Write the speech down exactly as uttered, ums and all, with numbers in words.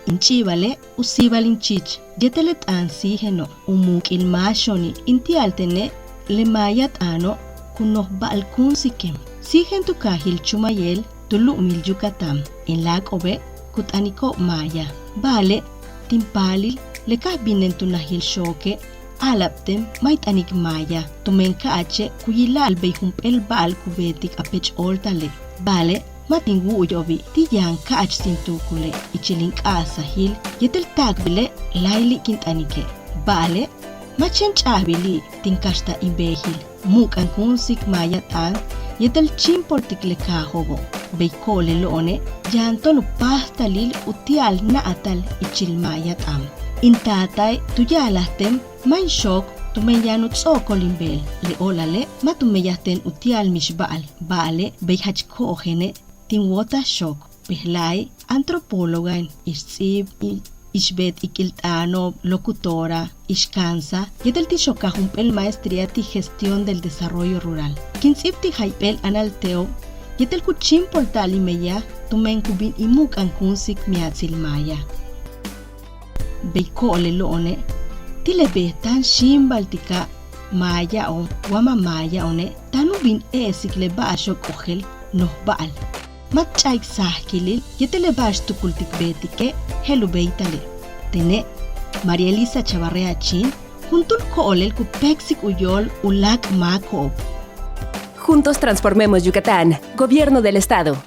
In ch'i'ibale' u síibal in chich yéetel le t'aan síijeno', u muuk'il máaxo'oni'. In ti'al tene' le maaya t'aano' ku noj ba'alkúunsike'. Síijen tu kaajil Chumayel tu lu'umil Yucatán, in láak'o'obe' ku t'aniko'ob maaya. Ba'ale' tin paalil le ka binen tu najil xooke', a'ala'ab ten ma' in t'anik maaya tumen ka'ache' ku yila'al bey jump'éel ba'al ku beetik a pech óoltale'. Ba'ale' ma' tin wu'uyo'obi' ti' yaan ka'ach tin tuukule' ichil in k'a'ajsajil yéetel taakbile' láayli' kin t'anike'. Ba'ale' ma' chéen ch'a'ajbili' tin kaxta'al in beejil. Mu'uk'ankúunsik maaya t'aan yéetel chíimpoltik le kaajo'obo'. Bey ko'olelo'one' yaan to'on u páajtalil u ti'al na'atal ichil maaya t'aan. In taatae' tu ya'alaj ten ma' in xook tumen yaan u ts'o'okol in beel. Le o'olale' ma' tu meyaj ten u ti'al mixba'al, ba'ale' bey jach ko'ojene' tin wootaj xook. Bejla'e' antropólogain, ix ts'íib, ix beet ikil t'aano'ob, locutora, ix ka'ansaj yéetel ti' xokaj jump'éel maestría ti' gestión del desarrollo rural. Kin ts'íib ti' jayp'éel ana'alte'ob yéetel ku chíimpolta'al in meyaj tumen ku bin in mu'uk'ankúunsik miatsil maaya. Bey ko'olelo'one' ti' le beeta'an xíimbaltika' maaya'on wa ma' maaya'one' táan u bin e'esik le ba'axo'ob k ojel noj ba'al. Ma' t ch'a'ik sajakilil yéetel le ba'ax tukultik beetike' je'el u béeytale'. Tene' María Elisa Chavarría Chin, juntúul ko'olel ku péeksik u yóol u láak' máako'ob. Juntos transformemos Yucatán. Gobierno del Estado.